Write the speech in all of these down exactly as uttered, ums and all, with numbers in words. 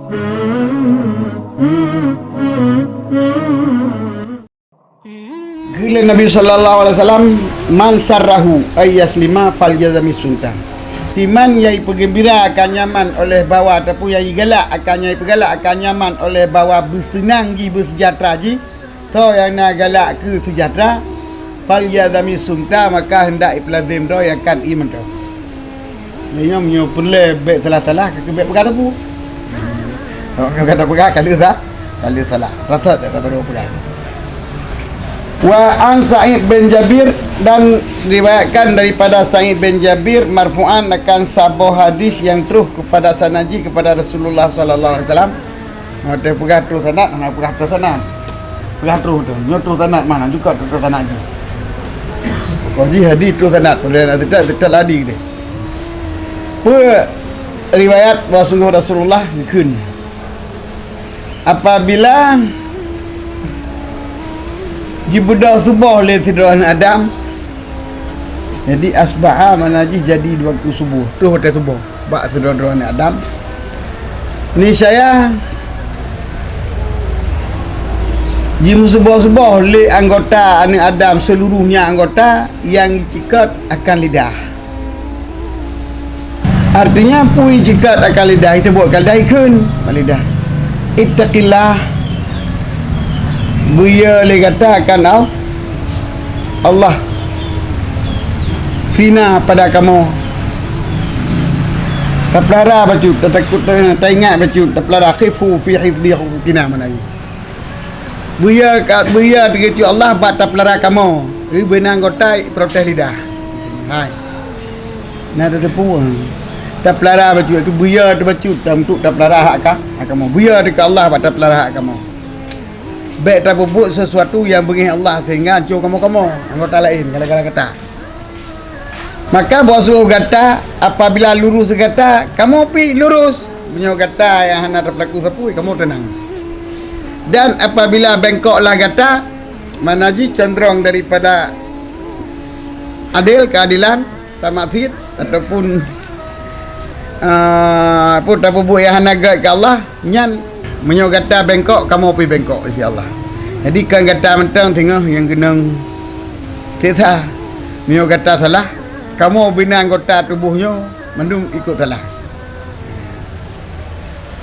Geulée Nabi sallallahu alaihi wasallam, "Man sarrahu ay yaslima falyalzami sunta." Siman nyang ipeugeumbira akan nyaman oleh bawa, ataupun nyang igalak akan, nyang ipeugalak akan nyaman oleh bawa, beuseunang jih, beuseujahtra jih, soe nyang na galak keu seujahtra, falyalzami sunta, maka hendak ipeulazem droe akan ie mantong. Lé nyoe meunyoe peureulée bék salah-salah, ka keuh bék peugah teupeu. Awak nyoe ka tapeugah ka lheueh sa-, ka lheueh salah. Rasa tak dapat peugah. Wa an Sa'id bin Jabir, dan riwayatkan daripada Sa'id bin Jabir marfu'an akan saboh hadis yang troh kepada sanad jih kepada Rasulullah sallallahu alaihi wasallam. Watée peugah troh sanad, hana peugah troh sanad. Peugah troh tu, nyoe troh sanad mana juga troh sanad jih. Kok jih hadis troh sanad, peue na tetap, tetap ladi deh. Peue riwayat bahwa sungguh Rasulullah geukheun, apabila jibeudôh suboh lé sidroe aneuëk Adam, jadi asbaha makna jih jadi dua kali suboh, troh watée suboh bak sidroe-droe aneuëk Adam. Niscaya jimeusuboh-suboh lé anggota aneuëk Adam, seluruhnya anggota nyang jiceukat akan lidah. Artinya, peue jiceukat akan lidah, jiteubiet akan lidah, jikheun bak lidah, "Ittaqillah." Beuye lé gata akan Al-, Allah. "Fina," pada kamoe. Tapeulara bacut, tatakot, taingat bacut, tapeulara, "Khifu fi hifdhi akhina," makna jih. Beuye ka, beuye teugeue Allah bak tapeulara kamoe. Beunan anggota protes lidah. Hai. Na tateupeue. Tapeulara bacut, beuye teubacut, untuk tapeulara hak ka, hak kamoe. Beuye teugeue Allah bak tapeulara hak kamoe. Bék tapeubuet sesuatu nyang beungéh Allah sehingga ancô kamoe-kamoe, anggota laén, gara-gara gata. Maka, bak sungguh gata, apabila lurus gata, kamoe pih lurus. Meunyoe gata nyang hana tapeulaku sapeue, kamoe teunang. Dan apabila bengkoklah gata, makna jih condrong daripada adil, keadilan, tamak cit, ataupun, ah, pun tapeubuet nyang hana gét keu Allah, nyan meunyoe gata bengkok, kamoe pih bengkok, insya Allah. Jadi, kon gata mantong singoh nyang keunong siksa. Meunyoe gata salah, kamoe bina anggota tuboh nyoe mandum ikot salah.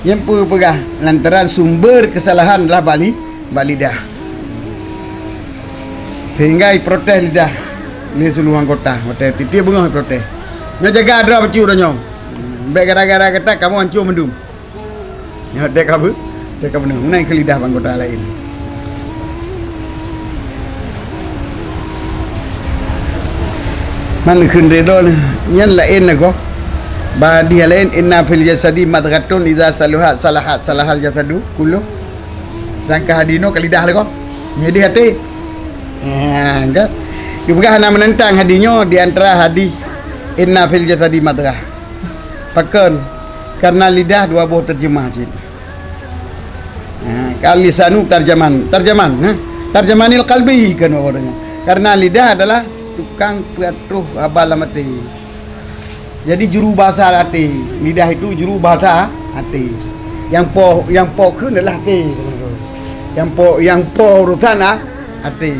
Nyang peue peugah, lantaran sumber keusalahan adalah bak li-, bak lidah. Sehingga iprotes lidah lé seuluruh anggota. Watée tieb-tieb beungoh iprotes. Nyoe jaga droe bacut droe nyoe. Bék gara-gara gata kamoe ancô mandum. Nyoe dek ka beu-, dek ka beuneuh. Meunan keu lidah bak anggota laén. Man kheun ridho nyan laén lagoe. Bak hadih laén, "Inna fil jasadi madghatun, idza saluhat salahat, salahal jasadu kullu." Sedangkan hadih nyoe ka lidah lagoe. Nyoe di até. Ha, kan? Geupeugah hana meunentang hadih nyoe di antara hadih, "Inna fil jasadi madghah." Pakon? Karena lidah dua boh terjemah cit. Ha, al-lisanu tarjaman, tarjaman, ha? Tarjamanil qalbi kan orang. Karena lidah adalah tukang peuet troh haba lam até. Jadi juru bahasa até. Lidah itu juru bahasa até. Nyang po, nyang po kheun adalah até. Nyang po, nyang po urusan, ah, até.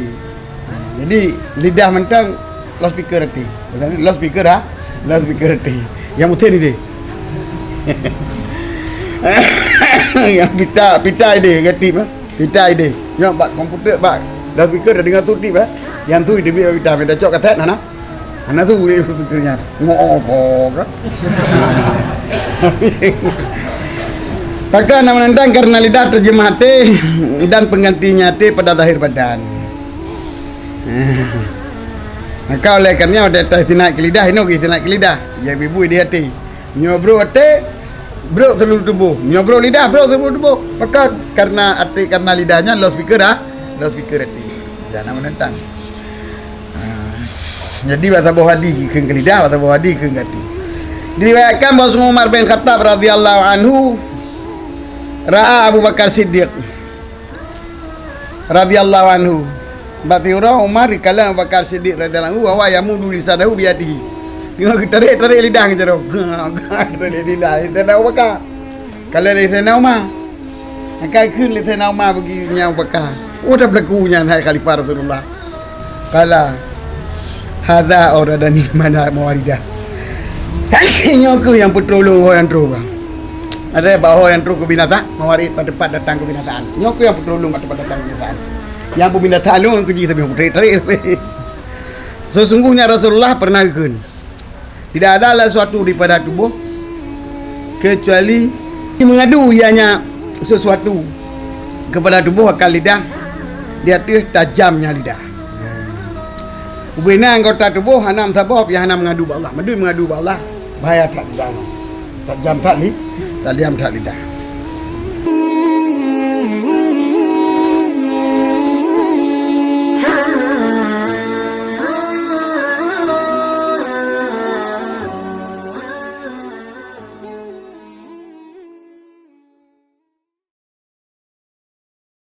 Jadi, lidah mantong loudspeaker até. Maksudnya, loudspeaker, ha? Loudspeaker até. Nyang meuteun idéh. Nyang pita, pita idéh, ganti, ha? Pita idéh. Nyoe bak komputer, bak loudspeaker dah deungoe su tieb, ha? Nyang su idéh bak pita, minta cok kaset, hana? Hana su idéh loudspeaker nyan. Ngo, oh, oh, ka? Maka nama nantang karena lidah terjemah até dan penggantinya até pada zahir badan. Maka oleh karena ada istinad keu lidah, inoe istinad keu lidah. Ya, ibu di até. Nyoe brok até, brok seluruh tuboh. Nyoe brok lidah, brok seluruh tuboh. Maka karena até, karena lidah nyan loudspeaker dah. Loudspeaker até. Jangan menentang. Ha. Jadi, bak saboh hadih keu lidah, bak saboh hadih keu até. Diriwayatkan bahwa Umar bin Khattab radhiyallahu anhu ra'a Abu Bakar Siddiq radhiyallahu anhu. Bak siuroe Umar dikalon Abu Bakar Siddiq radhiyallahu anhu, wa huwa yamuddu lisanahu biyadihi. Deungon geutarék-tarék lidah ngon jaroe. Geutarék lidah, lidah Abu Bakar. Ka lheueh lé Saidina Umar. Nyang ka geukheun lé Saidina Umar bagi nyang baka. Oh, tapeulaku nyan hai Khalifah Rasulullah. Qala, "Hadza auradani mana mawaridah." Nyoe kheueh nyang peutrok lôn ho nyang trok. Ada bah ho nyang trok keubinasaan, mawarid bak teumpat datang keubinasaan. Nyoe kheueh nyang peutrok lôn bak teumpat datang keubinasaan. Nyang peubinasaan lôn keu jih sabe putrék-trék. Sesungguhnya Rasulullah pernah geukheun, tidak adalah sesuatu daripada tubuh kecuali mengadu ianya sesuatu kepada tubuh akan lidah, di ateueh tajamnya lidah. Ubena anggota tubuh hana meusaboh, pih hana mengadu bak Allah. Meudui mengadu bak Allah, bahaya that lidah nyoe. Tajam that li-, tajam that lidah.